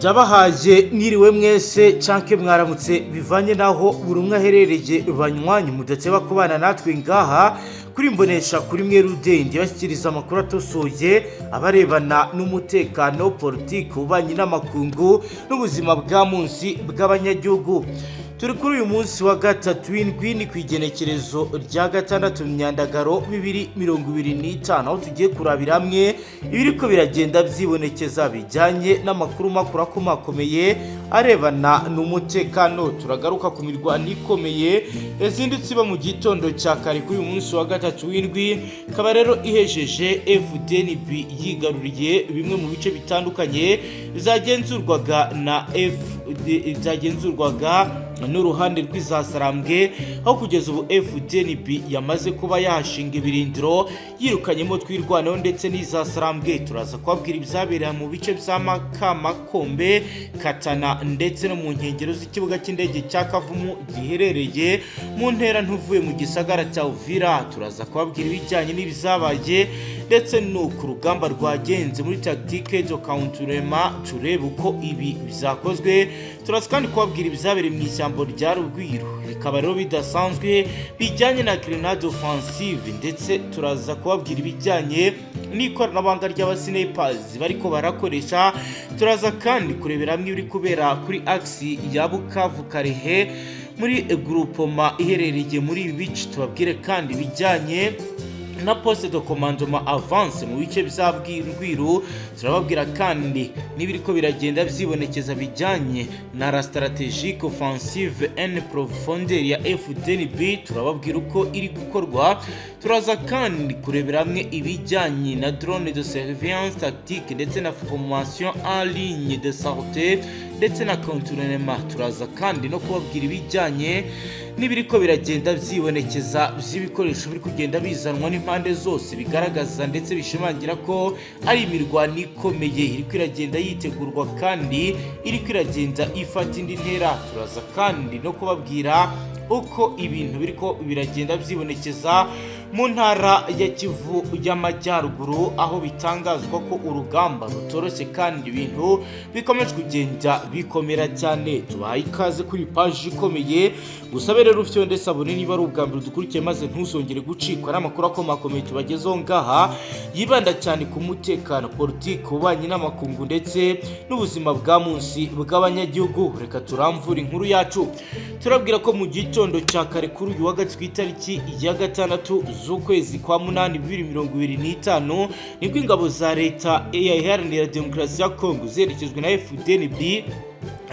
Ndabahaye mwiriwe mwese canke mwaramutse, bivanye naho buri umwe aherereye. Banywanyi mudateba kubana natwe ngaha kuri Mbonesha kuri mwe rudende, bashyikiriza amakuru atosoye abarebana n'umutekano, politiki, ububanyi n'amakungu n'ubuzima bwa munsi bw'abanyagihugu. Turi kuri uyu munsi wa gatatu w'indwi, ni ku igenekerezo rya 6 Myandagaro 2025, aho tugiye kurabira hamwe ibiriko biragenda byibonekeza bijyanye n'amakuru makuru akomakomeye arebana n'umutekano. Turagaruka ku mirwano ikomeye yazindutse iba mu gitondo cya kare kuri uyu munsi wa gatatu w'indwi, ikaba rero ihejeje FDNB yigaruriye bimwe mu bice bitandukanye zagenzurwaga na FD, zagenzurwaga n'uruhande rw'izasarambwe, aho kugeza ubu FDNB yamaze kuba yahashinga ibirindiro, yirukanyemo Twirwaneho ndetse n'izasarambwe. Turaza kubabwira ibyabereye mu bice bya Makamakombe, Katana ndetse no mu nkengero z'ikibuga cy'indege cya Kavumu giherereye mu ntera ntuvuye mu gisagara cya Uvira. Turaza kubabwira ibijyanye n'ibizabaye ndetse n'uko urugamba rwagenze muri tactique de contournement, turebe uko ibi byakozwe. Turaza kandi kubabwira ibyabereye mu ishyamba rya Rugwiro, bikaba rero bidasanzwe bijyanye na grenade offensive, ndetse turaza kubabwira ibijyanye n'ikoranabuhanga ry'abasnipers bariko barakoresha. Turaza kandi kurebera hamwe ibiri kubera kuri axe ya Bukavu Karehe muri groupement iherereye muri ibi bice. Tubabwire kandi ibijyanye na poste de commandement avancé mu bice bya Rwiru. Turababwira kandi n'ibiriko biragenda vyibonekeza bijyanye na la stratégique offensive en profondeur ya FDNB, turababwira uko iri gukorwa. Turaza kandi kurebera hamwe ibijyanye na drone de surveillance tactique ndetse na formation en ligne de santé ndetse na contournement. Turaza kandi no kubabwira ibijyanye n'ibiriko biragenda vyibonekeza vy'ibikoresho biri kugenda bizanwa n'impande zose, bigaragaza ndetse bishimangira ko ari imirwano ikomeye iriko iragenda yitegurwa kandi iriko iragenda ifata indi ntera. Turaza kandi no kubabwira uko ibintu biriko biragenda vyibonekeza mu ntara ya Kivu y'Amajyaruguru, aho bitangazwa ko urugamba rutoroshye kandi ibintu bikomeje kugenda bikomera cyane. Tubahaye ikaze kuri paji ikomeye. Gusabe rero ufite s'abonner niba ari ubwa mbere dukurikiye, maze ntuzongere gucikwa n'amakuru akomakomeye tubagezeho ngaha, yibanda cyane ku mutekano, politiki, ububanyi n'amakungu ndetse n'ubuzima bwa munsi bw'abanyagihugu. Reka turamvure inkuru yacu. Turabwira ko mu gitondo cya kare kuri uyu wa gatatu, ku itariki ya 6 z'ukwezi kwa 8 2025, nibwo ingabo za Leta Iharanira Demokarasi ya Kongo zerekejwe na FDNB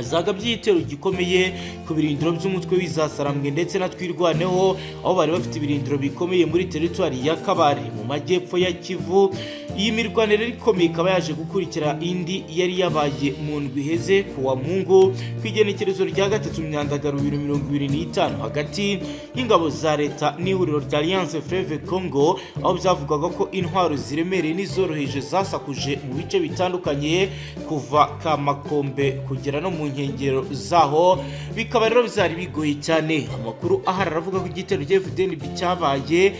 zagabye igitero gikomeye ku birindiro by'umutwe w'izasarambwe ndetse na Twirwaneho, aho bari bafite ibirindiro bikomeye muri teritwari ya Kabare mu majyepfo ya Kivu. Iyi mirwanire ikomeye ikaba yaje gukurikira indi yari yabaye mu ndwi iheze ku wa Mungu, ku igenekerezo rya 3 Myandagaro 2025, hagati y'ingabo za leta n'ihuriro rya Alliance Fleuve Congo, aho byavugwaga ko intwaro ziremereye n'izoroheje zasakuje mu bice bitandukanye kuva Kamakombe kugera no mu nkengero zaho, bikaba rero byari bigoye cyane. Amakuru ahari aravuga ko igitero cya FDNB cyabaye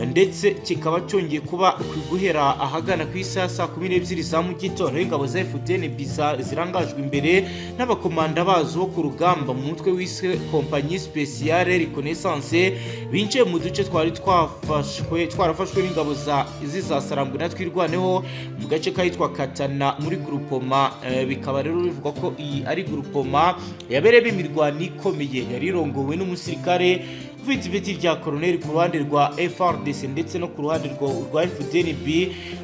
ndetse kikaba cyongeye kuba guhera ahagana ku isaha saa 12 za mu gitondo, ingabo za FDNB zirangajwe imbere n'abakomanda bazo bo ku rugamba mu mutwe wiswe Compagnie Spéciale Reconnaissance binjiye mu duce twari twafashwe, twarafashwe n'ingabo za zizasarambwe na Twirwaneho mu gace kahitwa Katana muri groupement. Bikaba rero bivugwa ko iyi ari groupement yabereyemo imirwano ikomeye, yari irongowe n'umusirikare ufite ipeti rya koroneri ku ruhande rwa FARDC ndetse no ku ruhande rwa FDNB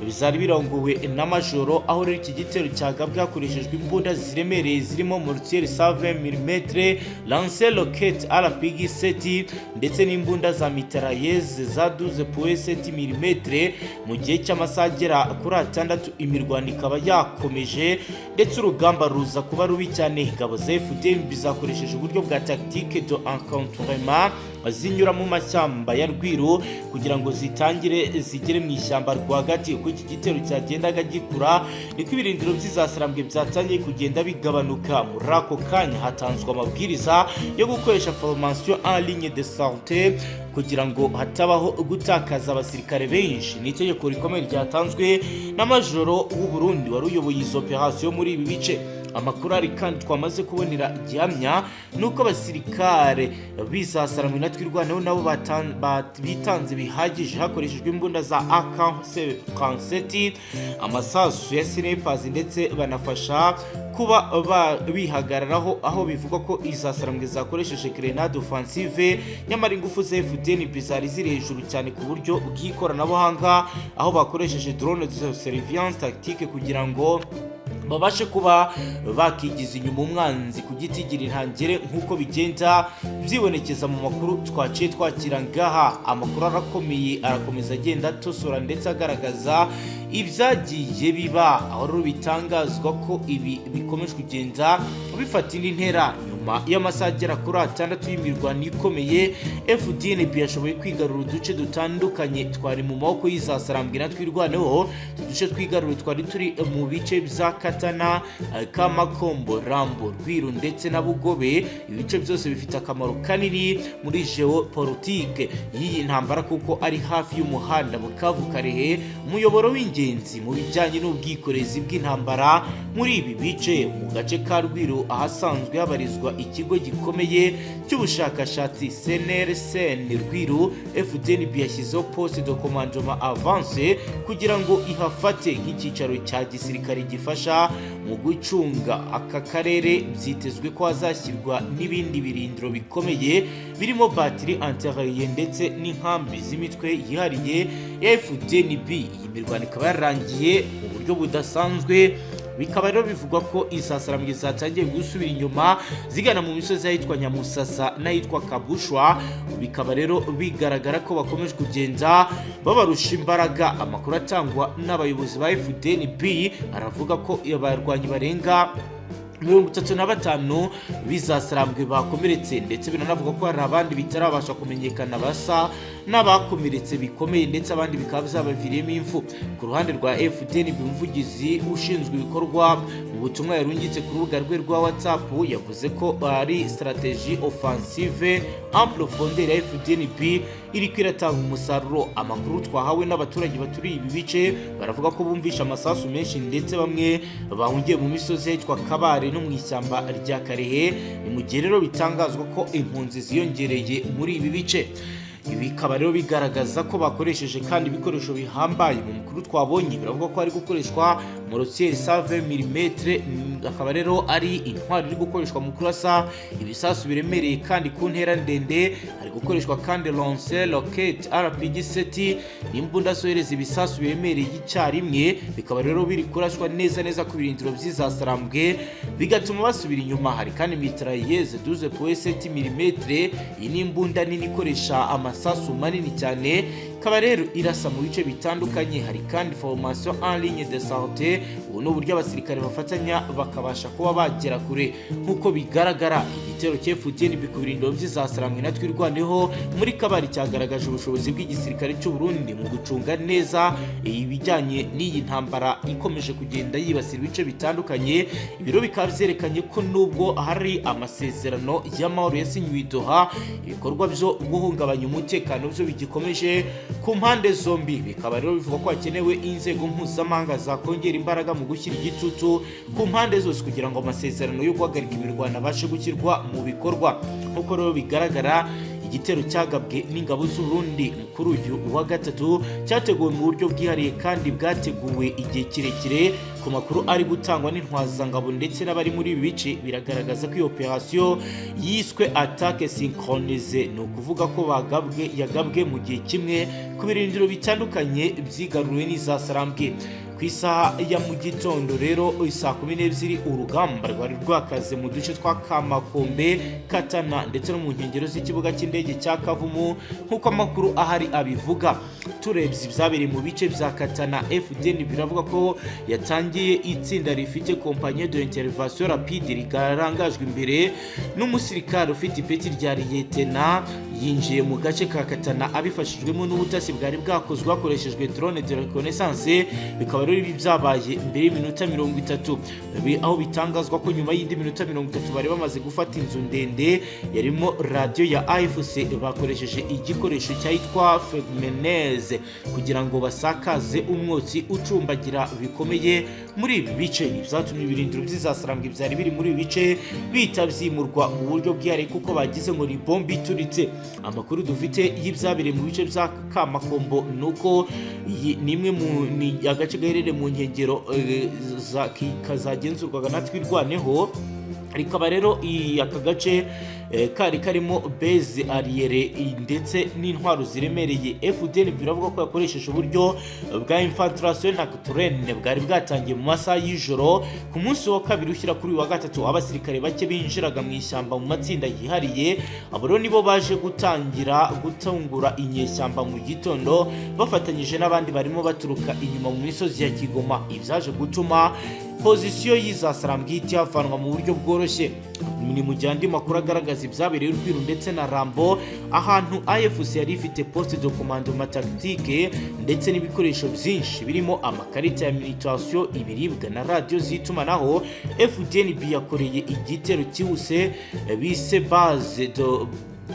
bizari birongowe na majoro. Aho rero iki gitero cyagabwe hakoreshejwe imbunda ziremereye zirimo mortier 120 mm, lance roquette RPG 7 ndetse n'imbunda za mitrailleuse za 12.7 mm. Mu gihe cy'amasaha agera kuri 6 imirwano ikaba yakomeje ndetse urugamba ruza kuba rubi cyane. Ingabo za FDNB zakoresheje uburyo bwa tactique de contournement, zinyura mu mashyamba ya Rwiru kugira ngo zitangire zigere mu ishyamba rwagati. Uko iki gitero cyagendaga gikura, niko ibirindiro by'izasarambwe byatangiye kugenda bigabanuka. Muri ako kanya hatanzwe amabwiriza yo gukoresha formation en ligne de santé kugira ngo hatabaho gutakaza abasirikare benshi. Ni itegeko rikomeye ryatanzwe na majoro w'u Burundi wari uyoboye izo operation muri ibi bice. Amakuru ari kandi twamaze kubonera gihamya nuko abasirikare b'Izasarambwe na Twirwaneho nabo bitanze bihagije, hakoreshejwe imbunda za AK-47, amasasu ya snipers, ndetse banafasha kuba bihagararaho, aho bivugwa ko Izasarambwe zakoresheje grenade offensive. Nyamara ingufu za FDNB zari ziri hejuru cyane ku buryo bw'ikoranabuhanga, aho bakoresheje drone de surveillance tactique kugira ngo babashe kuba bakigiza inyuma umwanzi ku giti ntangere, nk'uko bigenda byibonekeza mu makuru twaciye twakira ngaha. Amakuru arakomeye, arakomeza agenda atosora ndetse agaragaza ibyagiye biba, aho rero bitangazwa ko ibi bikomeje kugenda bifata indi ntera. Nyuma y'amasaha agera kuri 6 y'imirwano ikomeye, FDNB yashoboye kwigarura uduce dutandukanye twari mu maboko y'Izasarambwe na Twirwaneho. Utu duce twigaruriwe twari turi mu bice bya Katana, Kamakombo, Rambo, Rwiru ndetse na Bugobe. Ibice byose bifite akamaro kanini muri geopolitique y'iyi ntambara, kuko ari hafi y'umuhanda Bukavu Karehe, umuyoboro w'ingenzi mu bijyanye n'ubwikorezi bw'intambara muri ibi bice. Mu gace ka Rwiru, ahasanzwe habarizwa ikigo gikomeye cy'ubushakashatsi CNRSN Rwiru, FDNB yashyizeho poste de commandement avancé kugira ngo ihafate nk'icyicaro cya gisirikare gifasha mu gucunga aka karere. Byitezwe ko hazashyirwa n'ibindi birindiro bikomeye birimo batterie antiaérienne ndetse n'inkambi z'imitwe yihariye ya FDNB. Iyi mirwano ikaba yarangiye mu buryo budasanzwe, bikaba rero bivugwa ko Isasarambwe zatangiye gusubira inyuma zigana mu misozi y'ahitwa Nyamusasa n'ahitwa Kabushwa. Bikaba rero bigaragara ko bakomeje kugenda babarusha imbaraga. Amakuru atangwa n'abayobozi ba FDNB aravuga ko abarwanyi barenga 35 b'Izasarambwe bakomeretse, ndetse binanavuga ko hari abandi bitarabasha kumenyekana basa n'abakomeretse bikomeye, ndetse abandi bikaba byabaviriyemo impfu. Ku ruhande rwa FDNB, umuvugizi ushinzwe ibikorwa mu butumwa yarungitse ku rubuga rwe rwa WhatsApp yavuze ko ari stratégie offensive en profondeur ya FDNB iri iratanga umusaruro. Amakuru twahawe n'abaturage baturiye ibi bice baravuga ko bumvisha amasasu menshi, ndetse bamwe bahungiye mu misozi yitwa Kabare no mu ishyamba rya Karehe. Ni mu gihe rero bitangazwa ko impunzi ziyongereye muri ibi bice. Ibi bikaba rero bigaragaza ko bakoresheje kandi ibikoresho bihambaye. Mu makuru twabonye biravuga ko hari gukoreshwa mortier 120 mm, akaba rero ari intwaro iri gukoreshwa mu kurasa ibisasu biremereye kandi ku ntera ndende. Hari gukoreshwa kandi lance roquette RPG 7 n'imbunda zohereza ibisasu biremereye icyarimwe, bikaba rero biri kuraswa neza neza ku birindiro by'Izasarambwe, bigatuma basubira inyuma. Hari kandi mitrailleuse 12.7 mm. Iyi ni imbunda nini ikoresha amasasu manini cyane, ikaba rero irasa mu bice bitandukanye. Hari kandi formation en ligne de santé. Ubu ni uburyo abasirikare bafatanya bakabasha kuba bagera kure. Nk'uko bigaragara, igitero cya FDNB ku birindiro by'Izasarambwe na Twirwaneho muri Kabari cyagaragaje ubushobozi bw'igisirikare cy'u Burundi mu gucunga neza ibijyanye n'iyi ntambara ikomeje kugenda yibasira ibice bitandukanye. Ibiro bikaba byerekanye ko nubwo hari amasezerano y'amahoro yasinyiwe i Doha, ibikorwa byo guhungabanya umutekano byo bigikomeje ku mpande zombi. Bikaba rero bivuga ko hakenewe inzego mpuzamahanga zakongera imbaraga mu gushyira igitutu ku mpande zose kugira ngo amasezerano yo guhagarika imirwano abashe gushyirwa mu bikorwa. Nk'uko rero bigaragara, igitero cyagabwe n'ingabo z'u Burundi kuri uyu wa gatatu cyateguwe mu buryo bwihariye kandi bwateguwe igihe kirekire. Ku makuru ari gutangwa n'intwazangabo ndetse n'abari muri ibi bice, biragaragaza ko iyo operasiyo yiswe attaque synchronisée, ni ukuvuga ko bagabwe yagabwe mu gihe kimwe ku birindiro bitandukanye byigaruriwe n'Izasarambwe. Ku isaha ya mu gitondo rero, saa 12, urugamba rwari rwakaze mu duce twa Kamakombe, Katana ndetse no mu nkengero z'ikibuga cy'indege cya Kavumu, nk'uko amakuru ahari abivuga. Turebye ibyabereye mu bice bya Katana, FDN biravuga ko yatangiye itsinda rifite compagnie de intervention rapide rigarangajwe imbere n'umusirikare ufite ipeti rya liyetena. Yinjiye mu gace ka Katana abifashijwemo n'ubutasi bwari bwakozwe hakoreshejwe drone de reconnaissance. Bikaba rero ibi byabaye mbere y'iminota 30, aho bitangazwa ko nyuma y'indi minota 30 bari bamaze gufata inzu ndende yarimo radiyo ya AFC. Bakoresheje igikoresho cyitwa Fegmeneze kugira ngo basakaze umwotsi ucumbagira bikomeye muri ibi bice. Byatumye ibirindiro by'izasarambwe byari biri muri ibi bice bihita byimurwa mu buryo bwihariye, kuko bagize ngo ni bombe ituritse. Amakuru dufite y'ibyabereye mu bice bya Kamakombo ni uko iyi ni imwe mu ni agace gaherereye mu nkengero kazagenzurwaga na Twirwaneho. Rikaba rero aka gace kari karimo base arrière ndetse n'intwaro ziremereye. FDN biravuga ko yakoresheje uburyo bwa infiltration nocturne bwari bwatangiye mu masaha y'ijoro ku munsi wa kabiri ushyira kuri uyu wa gatatu. Abasirikare bake binjiraga mu ishyamba mu matsinda yihariye. Abo rero nibo baje gutangira gutungura inyeshyamba mu gitondo, bafatanyije n'abandi barimo baturuka inyuma mu misozi ya Kigoma. Ibyaje gutuma position y'izasarambwe ihita ihavanwa mu buryo bworoshye. Ni mu gihe andi makuru agaragaza ibyabereye Urwiru ndetse na Rambo, ahantu AFC yari ifite poste de commandement tactique ndetse n'ibikoresho byinshi birimo amakarita ya mutation, ibiribwa na radiyo z'itumanaho. FDNB yakoreye igitero cyihuse bise base de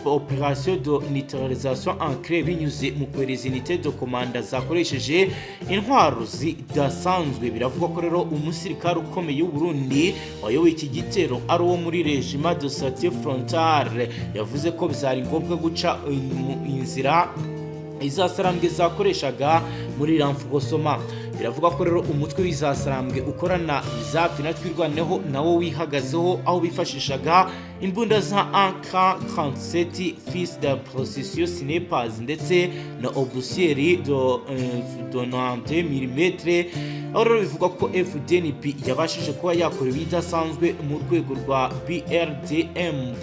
opération de neutralisation ancrée, binyuze mu kohereza unité de commande zakoresheje intwaro zidasanzwe. Biravugwa ko rero umusirikare ukomeye w'u Burundi wayoboye iki gitero ari uwo muri régiment de santé frontale. Yavuze ko byari ngombwa guca mu inzira izasarambwe zakoreshaga muri renforcement. Biravuga ko rero umutwe w'izasarambwe ukorana bizafi na Twirwaneho nawo wihagazeho, aho bifashishaga imbunda za AK-47 fils de precision snipers ndetse na obusier de 90 mm. Aho rero bivugwa ko FDNB yabashije kuba yakora ibidasanzwe mu rwego rwa BRDM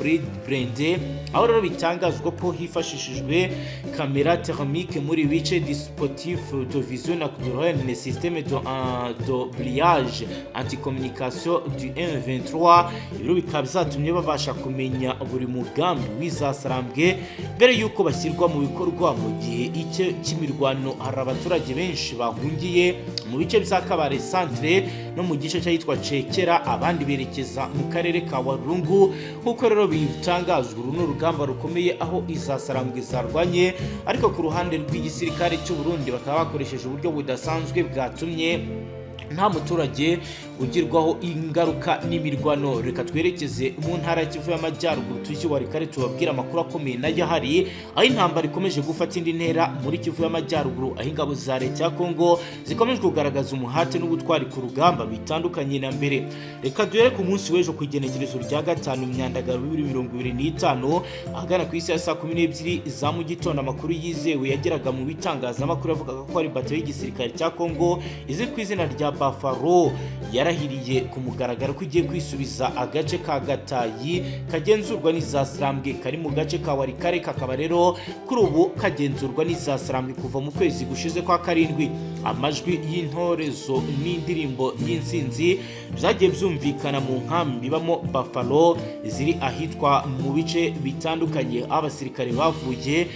blindé, aho rero bitangazwa ko hifashishijwe caméra thermique muri bice, dispositif de vision nocturne, système de brouillage anticommunication du M23. Ibiro bikaba byatumye babasha kumenya buri mugambi w'izasarambwe mbere y'uko bashyirwa mu bikorwa. Mu gihe icyo cy'imirwano, hari abaturage benshi bahungiye mu bice bya Kabare centre no mu gice cy'ahitwa Cekera, abandi berekeza mu karere ka Warungu. Nk'uko rero bitangazwa, uru ni urugamba rukomeye aho izasarambwe zarwanye, ariko ku ruhande rw'igisirikare cy'u Burundi bakaba bakoresheje uburyo budasanzwe bwatumye nta muturage ugirwaho ingaruka n'imirwano. Reka twerekeze mu ntara ya Kivu y'Amajyaruguru, tujye Warikare, tubabwire amakuru akomeye nayo ahari, aho intambara ikomeje gufata indi ntera muri Kivu y'Amajyaruguru, aho ingabo za leta ya Kongo zikomeje kugaragaza umuhate n'ubutwari ku rugamba bitandukanye na mbere. Reka duhere ku munsi w'ejo, ku igenekerezo rya 5 Myandagaro 2025, ahagana ku isi ya saa 12 za mu gitondo. Amakuru yizewe yageraga mu bitangazamakuru yavugaga ko hari bato y'igisirikare cya Kongo izwi ku izina rya Bafaro yarahiriye ku mugaragaro ko igiye kwisubiza agace ka Gatayi kagenzurwa n'izasarambwe, kari mu gace ka Warikare, kakaba rero kuri ubu kagenzurwa n'izasarambwe kuva mu kwezi gushize kwa karindwi. Amajwi y'intorezo n'indirimbo y'insinzi byagiye byumvikana mu nkambi ibamo Buffalo ziri ahitwa mu bice bitandukanye, aho abasirikare bavuye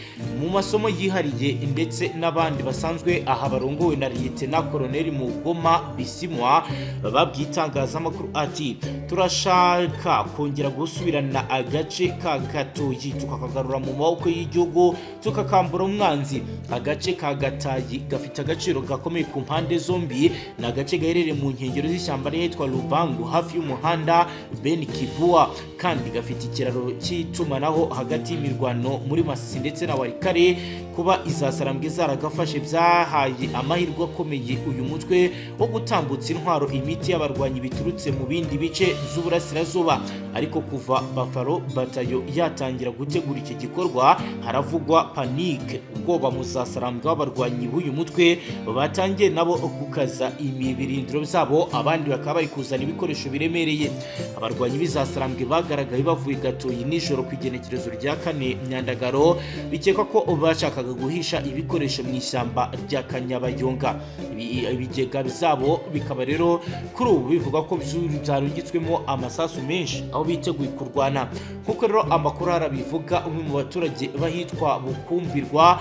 mu masomo yihariye ndetse n'abandi basanzwe aha barongowe na Lieutenant Colonel Mugoma Bisimwa babwiye itangazamakuru ati: "Turashaka kongera gusubirana agace ka Gatoyi, tukakagarura mu maboko y'igihugu, tukakambura umwanzi." Agace ka Gatayi gafite agaciro gakomeye ku mpande zombi. Ni agace gaherereye mu nkengero z'ishyamba ryitwa Rubangu, hafi y'umuhanda Ben Kibua, kandi gafite ikiraro cy'itumanaho hagati y'imirwano muri Masisi ndetse na Warikare. Kuba izasarambwe zaragafashe byahaye amahirwe akomeye uyu mutwe wo gutambutsa intwaro, imiti y'abarwanyi biturutse mu bindi bice by'uburasirazuba. Ariko kuva Buffalo batayo yatangira gutegura iki gikorwa, haravugwa panique, ubwoba mu zasarambwe w'abarwanyi b'uyu mutwe batangiye nabo gukaza imibirindiro byabo, abandi bakaba bari kuzana ibikoresho biremereye. Abarwanyi b'izasarambwe bagaragaye bavuye Gatoyi nijoro ku igenekerezo rya 4 Myandagaro. Bikekwa ko bashakaga guhisha ibikoresho mu ishyamba rya Kanyabayonga. Ibigega byabo bikaba rero kuri Kuri ubu bivuga ko byarungitswemo amasasu menshi, aho biteguye kurwana. Nk'uko rero amakuru arabivuga, umwe mu baturage bahitwa Bukumbirwa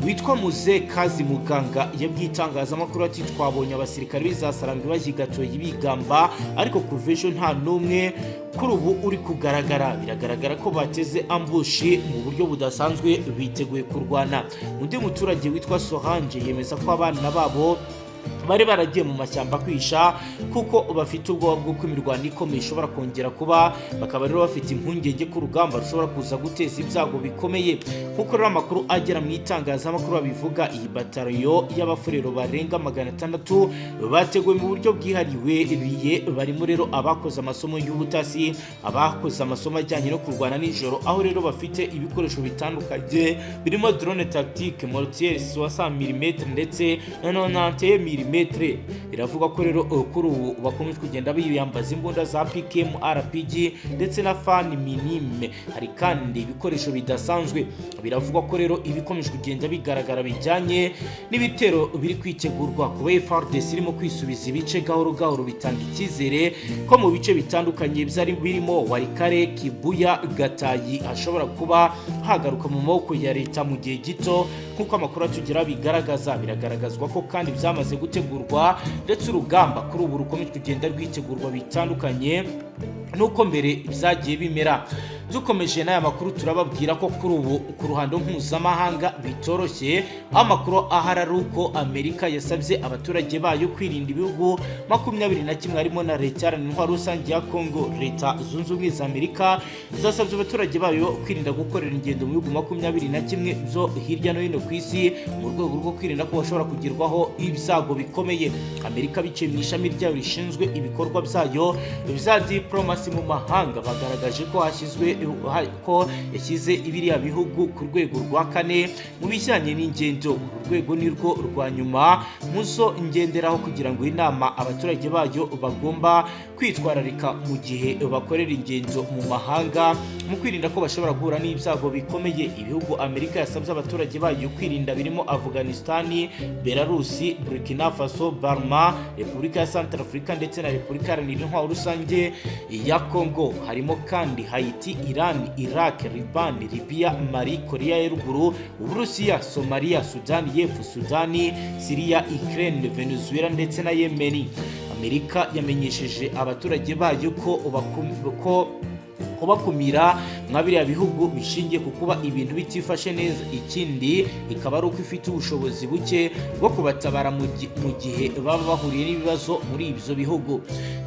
witwa Muze Kazi Muganga yabwiye itangazamakuru ati: "Twabonye abasirikare b'izasarambwe bajigatoye bigamba, ariko kuva ejo nta n'umwe kuri ubu uri kugaragara. Biragaragara ko bateze ambush mu buryo budasanzwe, biteguye kurwana." Undi muturage witwa Sohange yemeza ko abana babo bari baragiye mu mashyamba kwisha kuko bafite ubwoba bw'uko imirwano ikomeye ishobora kongera kuba, bakaba rero bafite impungenge ko urugamba rushobora kuza guteza ibyago bikomeye. Nk'uko rero amakuru agera mu itangazamakuru babivuga, iyi batariyo y'Abafurero barenga 600 bateguwe mu buryo bwihariwe biye, barimo rero abakoze amasomo y'ubutasi, abakoze amasomo ajyanye no kurwana nijoro, aho rero bafite ibikoresho bitandukanye birimo drone tactique, mortier 60 mm ndetse na 91 mm. Biravuga ko rero kuri ubu bakomeje kugenda biyambaza imbunda za PKM, RPG ndetse na FAN minime. Hari kandi ibikoresho bidasanzwe. Biravugwa ko rero ibikomeje kugenda bigaragara bijyanye n'ibitero biri kwitegurwa, kuba FARDC irimo kwisubiza ibice gahoro gahoro, bitanga icyizere ko mu bice bitandukanye byari birimo Walikale, Kibuya, Gatayi hashobora kuba hagaruka mu maboko ya leta mu gihe gito, nk'uko amakuru atugera bigaragaza. Biragaragazwa ko kandi byamaze gutegurwa, ndetse urugamba kuri ubu rukomeje kugenda rwitegurwa bitandukanye nuko mbere byagiye bimera. Dukomeje n'aya makuru, turababwira ko kuri ubu ku ruhando mpuzamahanga bitoroshye. Amakuru ahari ari uko Amerika yasabye abaturage bayo kwirinda ibihugu 21, harimo na Leta Iharanira Intwaro Rusange ya Kongo. Leta Zunze Ubumwe za Amerika zasabye abaturage bayo kwirinda gukorera ingendo mu bihugu 21 byo hirya no hino ku isi, mu rwego rwo kwirinda ko bashobora kugerwaho ibyago bikomeye. Amerika, biciye mu ishami ryayo rishinzwe ibikorwa byayo bya diplomasi mu mahanga, bagaragaje ko hashyizwe ko yashyize biriya bihugu ku rwego rwa kane mu bijyanye n'ingendo. Uru rwego ni rwo rwa nyuma mu zo ngenderaho kugira ngo inama abaturage bayo bagomba kwitwararika mu gihe bakorera ingendo mu mahanga, mu kwirinda ko bashobora guhura n'ibyago bikomeye. Ibihugu Amerika yasabye abaturage bayo kwirinda birimo Afghanistan, Belarusi, Burkina Faso, Burma, Repubulika ya Centrafrica ndetse na Repubulika Iharanira Intwaro Rusange ya Congo. Harimo kandi Haiti, Iran, Iraq, Liban, Libya, Mali, Korea ya Ruguru, Uburusiya, Somalia, Sudani y'Epfo, Sudani, Syria, Ukraine, Venezuela ndetse na Yemen. Amerika yamenyesheje abaturage bayo ko kubakumira nka biriya bihugu bishingiye ku kuba ibintu bitifashe neza, ikindi ikaba ari uko ifite ubushobozi buke bwo kubatabara mu gihe baba bahuriye n'ibibazo muri ibyo bihugu.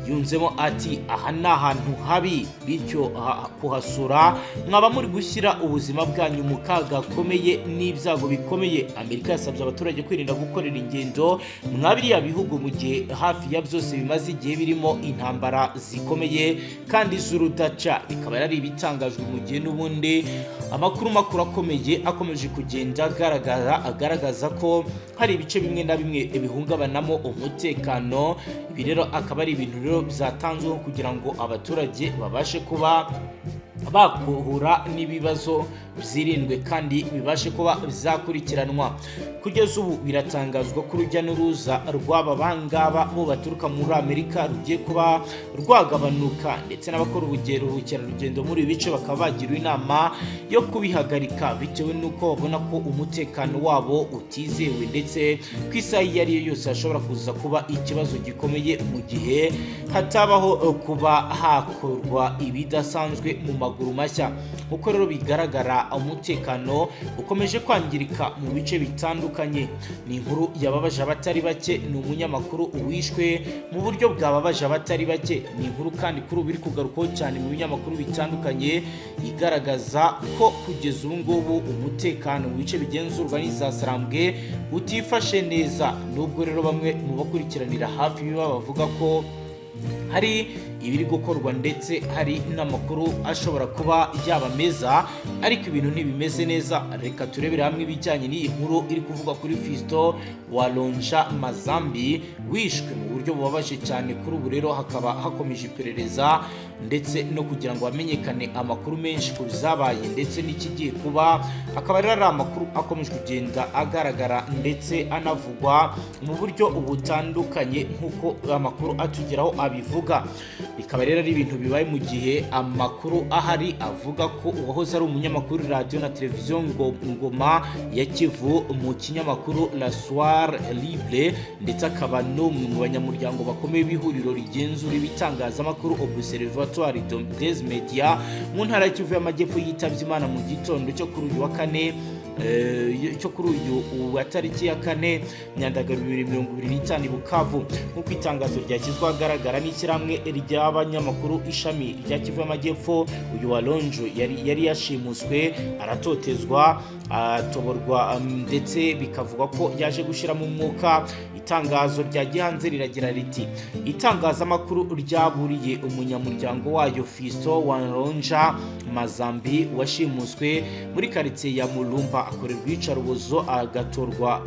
Yunzemo ati: "Aha ni ahantu habi, bityo kuhasura mwaba muri gushyira ubuzima bwanyu mu kaga gakomeye n'ibyago bikomeye." Amerika yasabye abaturage kwirinda gukorera ingendo mwa biriya bihugu mu gihe hafi ya byose bimaze igihe birimo intambara zikomeye kandi z'urudaca. Bikaba ari ibitangajwe mu gihe n'ubundi amakuru makuru akomeye akomeje kugenda agaragara, agaragaza ko hari ibice bimwe na bimwe bihungabanamo umutekano. Ibi rero akaba ari ibintu rero byatanzweho kugira ngo abaturage babashe kuba bakuhura n'ibibazo, byirindwe kandi bibashe kuba byakurikiranwa. Kugeza ubu biratangazwa ko urujya n'uruza rw'aba bangaba bo baturuka muri Amerika rugiye kuba rwagabanuka, ndetse n'abakora ubukerarugendo muri ibi bice bakaba bagiriwe inama yo kubihagarika, bitewe n'uko babona ko umutekano wabo utizewe, ndetse ku isaha iyo ari yo yose hashobora kuza kuba ikibazo gikomeye mu gihe hatabaho kuba hakorwa ibidasanzwe mu maguru mashya. Nk'uko rero bigaragara, umutekano ukomeje kwangirika mu bice bitandukanye. Ni inkuru yababaje abatari bake, ni umunyamakuru wishwe mu buryo bwababaje abatari bake. Ni inkuru kandi kuri ubu iri kugarukwaho cyane mu binyamakuru bitandukanye, igaragaza ko kugeza ubu ngubu umutekano mu bice bigenzurwa n'izasarambwe utifashe neza, nubwo rero bamwe mu bakurikiranira hafi biba bavuga ko Hari ibiri gukorwa ndetse hari n'amakuru ashobora kuba yaba meza, ariko ibintu ntibimeze neza. Reka turebere hamwe ibijyanye n'iyi nkuru iri kuvugwa kuri Fiston Walonja Mazambi wishwe mu buryo bubabaje cyane. Kuri ubu rero hakaba hakomeje iperereza ndetse no kugira ngo hamenyekane amakuru menshi ku byabaye ndetse n'ikigiye kuba. Akaba rero ari amakuru akomeje kugenda agaragara ndetse anavugwa mu buryo butandukanye nk'uko amakuru atugeraho abivuga. Bikaba rero ari ibintu bibaye mu gihe amakuru ahari avuga ko uwahoze ari umunyamakuru radiyo na televiziyo Ngoma ya Kivu mu kinyamakuru La Soir Libre, ndetse akaba n'umwe mu banyamuryango bakomeye b'ihuriro rigenzura ibitangazamakuru, Observatoire des Médias, mu ntara ya Kivu y'Amajyepfo, yitabye Imana mu gitondo cyo kuri uyu wa kane, cyo kuri uyu wa tariki ya 4 Nyandagaro 2025 i Bukavu, nk'uko itangazo ryashyizwe ahagaragara n'ishyirahamwe ry'abanyamakuru ishami rya Kivu y'Amajyepfo. Uyu wa Lonjo yari yashimuswe, aratotezwa, atoborwa, ndetse bikavugwa ko yaje gushyiramo umwuka. Itangazo ryagiye hanze riragira riti: "Itangazamakuru ryaburiye umunyamuryango wayo Fiston Waronja Mazambi washimuswe muri karitsiye ya Mulumba, akorerwa iyicarubozo, agatorwa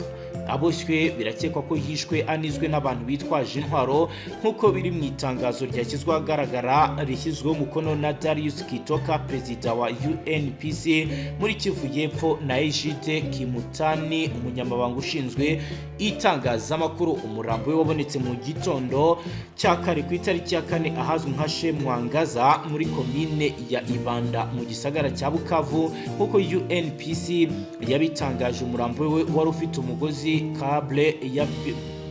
aboshywe. Birakekwa ko yishwe anizwe n'abantu bitwaje intwaro," nk'uko biri mu itangazo ryashyizwe ahagaragara rishyizweho umukono na Darius Kitoka, perezida wa UNPC muri Kivu y'Epfo, na Egide Kimutani, umunyamabanga ushinzwe itangazamakuru. Umurambo we wabonetse mu gitondo cya kare ku itariki ya 4 ahazwi nka Shemwangaza muri komine ya Ibanda mu gisagara cya Bukavu, nk'uko UNPC yabitangaje. Umurambo we wari ufite umugozi, câble ya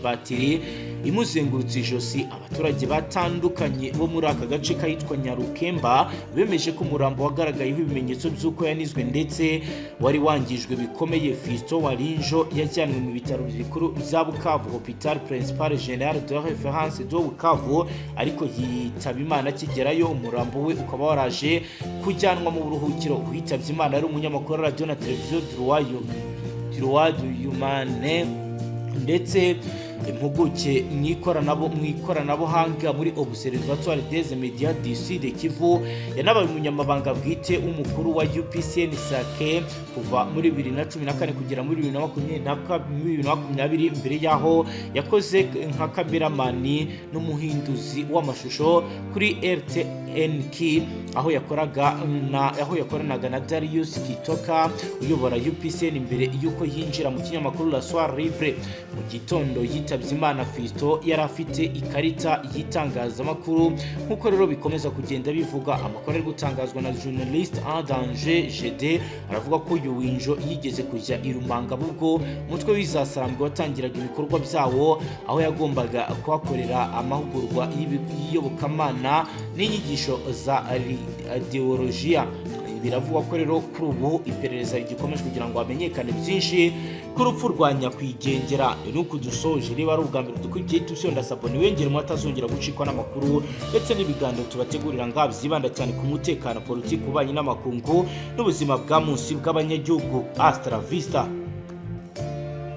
batiri, imuzengurutse ijosi. Abaturage batandukanye bo muri aka gace kahitwa Nyarukemba bemeje ko umurambo wagaragayeho ibimenyetso by'uko yanizwe ndetse wari wangijwe bikomeye. Fiston Warinjo yajyanwe mu bitaro bikuru bya Bukavu, Hôpital Principal Général de Référence de Bukavu, ariko yitaba Imana akigerayo. Umurambo we ukaba waraje kujyanwa mu buruhukiro. Uwitabye Imana ari umunyamakuru wa radiyo na televiziyo Droit Humane ndetse impuguke mu ikoranabuhanga muri Observatoire des Médias du Sud Kivu. Yanabaye umunyamabanga bwite w'umukuru wa UPCN Sake kuva muri 2014 kugera muri 2020. Mbere yaho yakoze nka kameramani n'umuhinduzi w'amashusho kuri RTNK, aho yakoranaga na Darius Kitoka uyobora UPCN mbere y'uko yinjira mu kinyamakuru La Soir Libre. Mu gitondo yitabye Imana, Fiston yari afite ikarita y'itangazamakuru, nk'uko rero bikomeza kugenda bivuga. Amakuru ari gutangazwa na Journaliste en Danger GD aravuga ko uyu Winjo yigeze kujya i Rumanga ubwo umutwe w'Izasarambwe watangiraga ibikorwa byawo, aho yagombaga kuhakorera amahugurwa y'iyobokamana n'inyigisho za ideologiya. Biravugwa ko rero kuri ubu iperereza rigikomeje kugira ngo hamenyekane byinshi ku rupfu rwa nyakwigendera. Ni uku dusoje. Niba ari ubwa mbere dukurikiye, tusiyonda s'abonner, wengere umwe atazongera gucikwa n'amakuru ndetse n'ibiganiro tubategurira ngaha byibanda cyane ku mutekano, politiki, ububanyi n'amakungu n'ubuzima bwa munsi bw'abanyagihugu. Hasta la vista.